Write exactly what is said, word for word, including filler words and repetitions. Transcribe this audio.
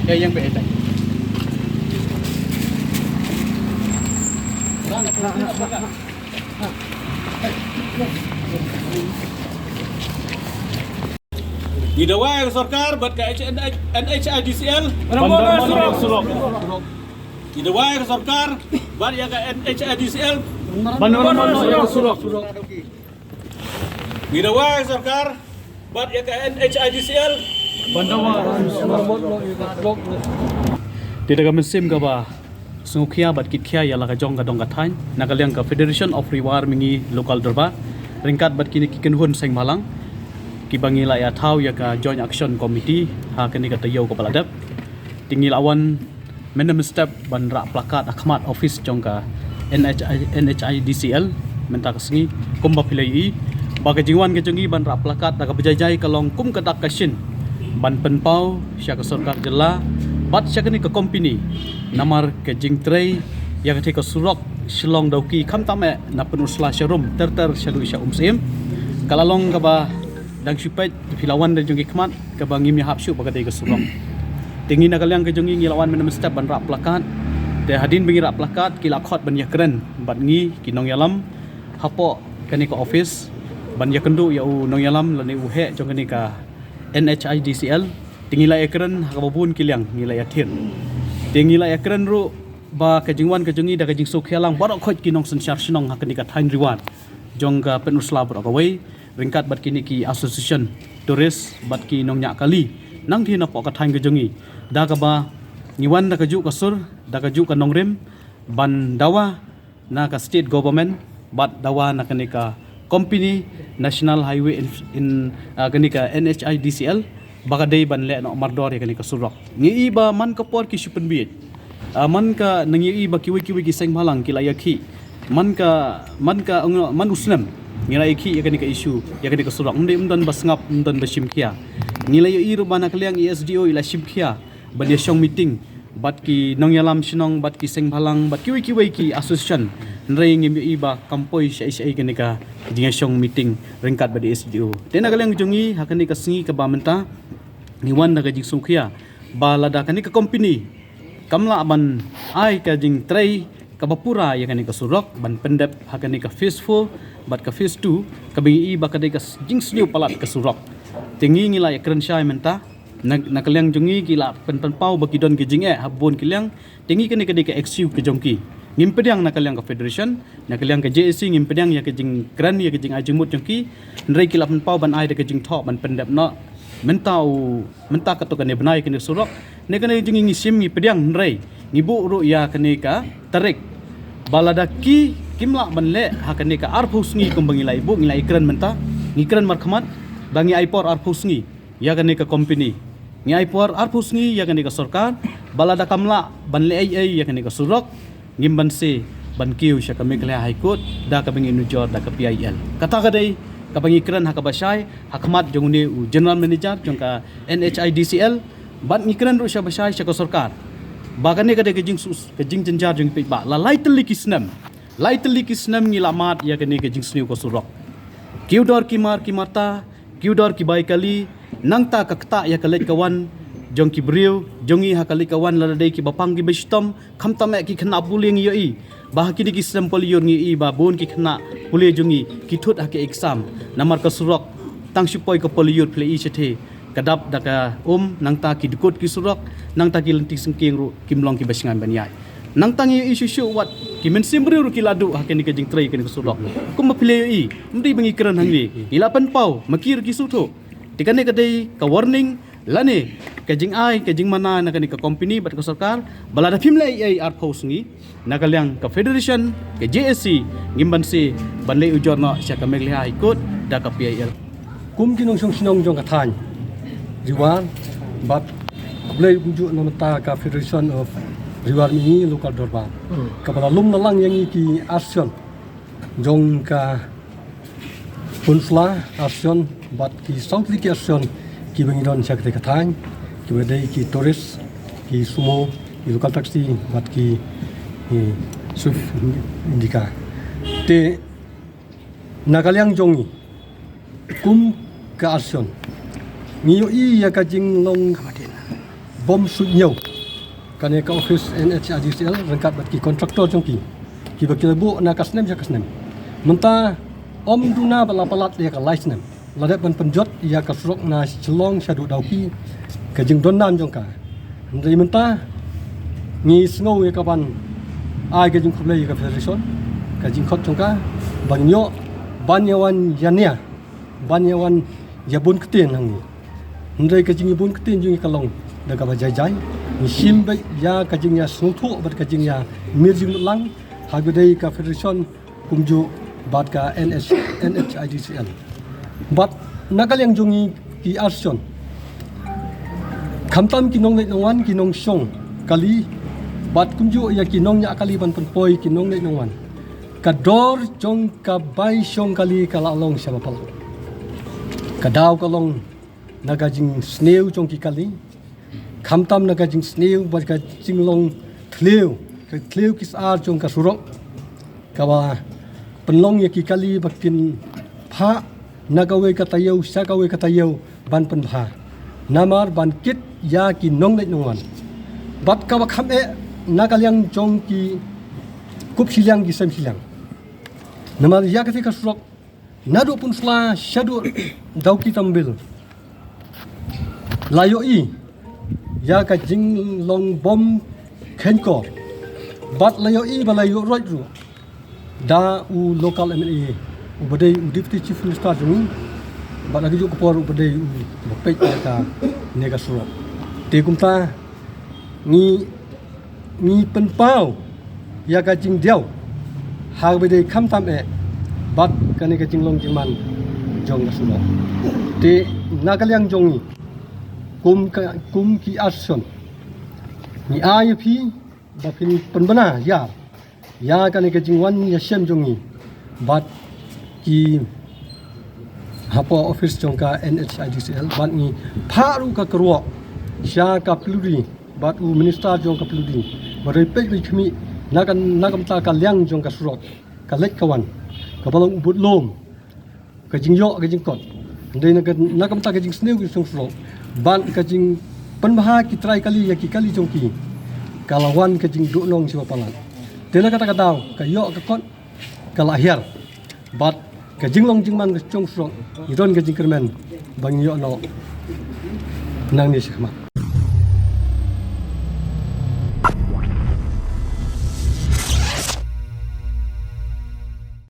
Ya, yang betul. Ngi dawa ïa ka sorkar bad ka H N H, N H I D C L. Ban dawa ïa ka sorkar bad ïa ka N H I D C L. Ban dawa ïa ka sorkar. Ngi dawa ïa ka sorkar bad ïa ka N H I D C L. Ban dawa. Te da ka mynsiem kaba sngewkhia bad kitkhia ïa la ka jong ka dong ka thaiñ, na ka liang ka Federation of Ri War Mihngi Local Dorbar ryngkat bad kine ki kynhun seng bhalang kiba ngi la ïa thaw ïa ka Joint Action Committee ha kane ka taïew kaba la dep. Te ngi la wan mynne mynstep ban rah plakat ha khmat office jong ka N H I, N H I D C L mynta ka sngi, kumba phi la ïohi ba ka jingwan ka jong ngi ban rah plakat da kaba jai jai ka long kum ka dak ka shin ban pynpaw sha ka sorkar jylla bad sha kane ka company namar ka jingtrei ïa katei ka surok Shillong Dawki, khamtam eh na Pynursla Sharum ter ter shaduh sha Umsyiem, ka la long kaba dang shu peit. Phi la wan da jong ki khmat kaba ngim ïahap shuh ba ka dei ka surok. Te ngi na ka liang ka jong ngi ngi la wan mynne mynstep ban rah plakat. Te hadien ba ngi rah plakat ki la khot ban ïakren bad ngi ki nongïalam hapoh kane ka office ban ïakynduh ïa u nongïalam lane u heh jong kane ka N H I D C L. Te ngi la ïakren ha kaba bun ki liang, ngi la ïathir. Te ngi la ïakren ruh ba ka jingwan ka jong ngi da ka jingsngewkhia lang baroh khoit ki nongsynshar shnong ha kane ka thaiñ Ri War jong ka Pynursla baroh kawei ryngkat bad kine ki association tourist bad ki nongñiah kali nangta napoh ka thaiñ ka jong ngi, da kaba ngi wan da kajuh ka sur, da kajuh ka nongrim ban dawa na ka state government bad dawa na kane ka company National Highway in, in, ah, kane ka N H I D C L ba ka dei ban leh noh mardor ïa kane ka surok. Ngi ïohi ba man ka por ki shu pynbieit. Ah, man ka, ngi ïohi ba kiwei kiwei ki seng bhalang ki la ïakhih. Man ka, man ka, man u snem ngi la ïakhih ïa kane ka issue, ïa kane ka surok. Ym dei, ym don ba sngap, ym don ba shim khia. Ngi la ïohi ruh ba na ka liang i S D O i la shim khia ban ïa shong meeting bad ki nongïalam shnong bad ki seng bhalang bad kiwei kiwei ki association. Hynrei ngim ïohi ba kam poi shaei shaei kane ka jingïashong meeting ryngkat bad i S D O. Te na ka liang jong ngi ha kane ka sngi kaba mynta ngi wan da ka jingsngewkhia ba lada kane ka company kam lah ban ai ka jingtrei kaba pura ïa kane ka surok ban pyndep ha kane ka phase four bad ka phase two, kaba ngi ïohi ba ka dei ka jingsniew palat ka surok. Te ngi ngi la ïakren shai mynta na, na ka liang jong ngi ki la pynpaw ba ki don ki jingeh ha bun ki liang. Te ngi kane ka dei ka excuse ka jong ki. Ngim pdiang na ka liang ka federation, na ka liang ka J A C ngim pdiang ïa ka jingkren, ïa ka jingai jingmut jong ki. Hynrei ki la pynpaw ban ai da ka jingthoh ban pyndep noh mynta u, mynta katto katne bnai kane ka surok. Na kane jong ngi ngi shim ngi pdiang, hynrei ngi buh ruh ïa kane ka tarik ba lada ki kim lah ban leh ha kane ka arphew sngi kumba ngi la ïa buh, ngi la ïa kren mynta, ngi kren markhmat ba ngi ai por arphew sngi ïa kane ka company. Ngi ai por arphew sngi ïa kane ka sorkar ba lada kam lah ban leh ei ei ïa kane ka surok, ngim banse ban kiew sha ka Meghalaya High Court da kaba ngi nujor da ka P I L. Kata ka dei kaba ngi kren ha kaba shai ha khmat jong une u general manager jong ka N H I D C L. Bad ngi kren ruh sha ba shai sha ka sorkar ba kane ka dei ka jingsus, ka jingjynjar jong ngi peit ba la lai tylli ki snem, lai tylli ki snem ngi la mad ïa kane ka jingsniew ka surok. Kiew dor ki mar ki marta, kiew dor ki bai kali, nangta ka ktah ïa ka leit ka wan jong ki briew jong ngi ha ka leit ka wan, lada dei kiba pang kiba shitom, khamtam eh ki khynnah pule ngi ïohi ba ha kine ki snem pohliew ngi ïohi ba bun ki khynnah pule jong ngi ki thut ha ka exam namar ka surok. Tang shu poi ka pohliew phi la ïohi shatei ka dap da ka um, nangta ki dkut ki surok, nangta ki lynti syngkien ruh kim long kiba shngaiñ ban ïaid. Nangta ngi ïohi shuh shuh wat ki mynsiem briew ruh ki la duh ha kane ka jingtrei kane ka surok. Kumba phi la ïohi, ym dei ba ngi kren hangne, ngi la pynpaw ma ki ruh ki sngewthuh. Te kane ka dei ka warning lane ka jingai ka jingmana na kane ka company bad ka sorkar ba lada phim leh ei ei arphew sngi, na ka liang ka federation, ka J A C, ngim banse ban leit ujor noh sha ka Meghalaya High Court da ka P I L. Kum ki nongshong shnong jong ka thaiñ Ri War bad khublei kumjuh na bynta ka Federation of Ri War Mihngi Local Dorbar kaba la lum na lang ïa ngi ki association jong ka Pynursla association bad ki saw tylli ki association kiba ngi don sha katei ka thaiñ, kiba dei ki tourist, ki sumo, ki local taxi bad ki, ki Swift Indica. Te na ka liang jong ngi kum ka association ngi ïohi ïa ka jinglong bym suidñiew kane ka office N H I D C L ryngkat bad ki contractor jong ki, kiba ki la buh na ka snem sha ka snem. Mynta ym duna ba la palat ïa ka lai snem la dep ban pynjot ïa ka surok na Shillong shaduh Dawki, ka jingdon nam jong ka. Hynrei mynta ngi sngew ïa ka ban ai ka jingkhublei ïa ka federation, ka jingkhot jong ka ba ngin ïoh ban ïa wan ïa nia, ban ïa wan ïa bun ktien ha ngi. Hynrei ka jingïabun ktien jong ngi ka long da kaba jai jai. Ngi shim beit ïa ka jingïasngewthuh bad ka jingïamir jingmut lang ha kaba dei ka federation kumjuh bad ka N H, N H I D C L. Bad na ka liang jong ngi ki association, khamtam ki nongleit nongwan, ki nongshong kali, bad kumjuh ïa ki nongñiah kali ban pynpoi ki nongleit nongwan, ka dor jong ka bai shong kali ka la long shaba palat. Ka daw ka long na ka jingsniew jong ki kali, khamtam na ka jingsniew bad ka jinglong thliew, ka thliew ki sar jong ka surok, kaba pynlong ïa ki kali ba kin phah na kawei ka taïew sha kawei ka taïew ban pynbha, namar ban kit ïa ki nongleit nongwan. Bad kaba kham eh, na ka liang jong ki kup shiliang ki sem shiliang, namar ïa kata ka surok naduh Pynursla shaduh Dawki Tambil la ïohi ïa ka jinglong bym kheiñkor, bad la ïohi ba la ïoh roit ruh da u local M L A uba dei u Deputy Chief Minister jong ngi, bad ha kajuh ka por uba dei uba peit ïa kane ka surok. Te kumta ngi, ngi pynpaw ïa ka jingdiaw ha kaba dei khamtam eh bad kane ka jinglong jingman jong ka surok. Te na ka liang jong ngi kum ka, kum ki association, ngi ai ïa phi ba phin pynbna ïa, ïa kane ka jingwan ïashem jong ngi bad ki hapoh office jong ka N H I D C L, bad ngi phah ruh ka kyrwoh sha ka PWD bad u minister jong ka PWD ba dei peit beit khmih na ka, na ka bynta ka liang jong ka surok, ka leit ka wan, kaba long u budlum, ka jingïoh ka jingkot. Hynrei na ka, na ka bynta ka jingsniew ka jingsniew surok bad ka jingpynbha ki trai kali ïa ki kali jong ki, ka la wan ka jingduhnong shaba palat. Te na kata ka daw ka ïoh ka kot ka la hiar, bad ka jinglong jingman ka jong surok ngi don ka jingkyrmen ba ngin ïoh noh nangne shakhmat.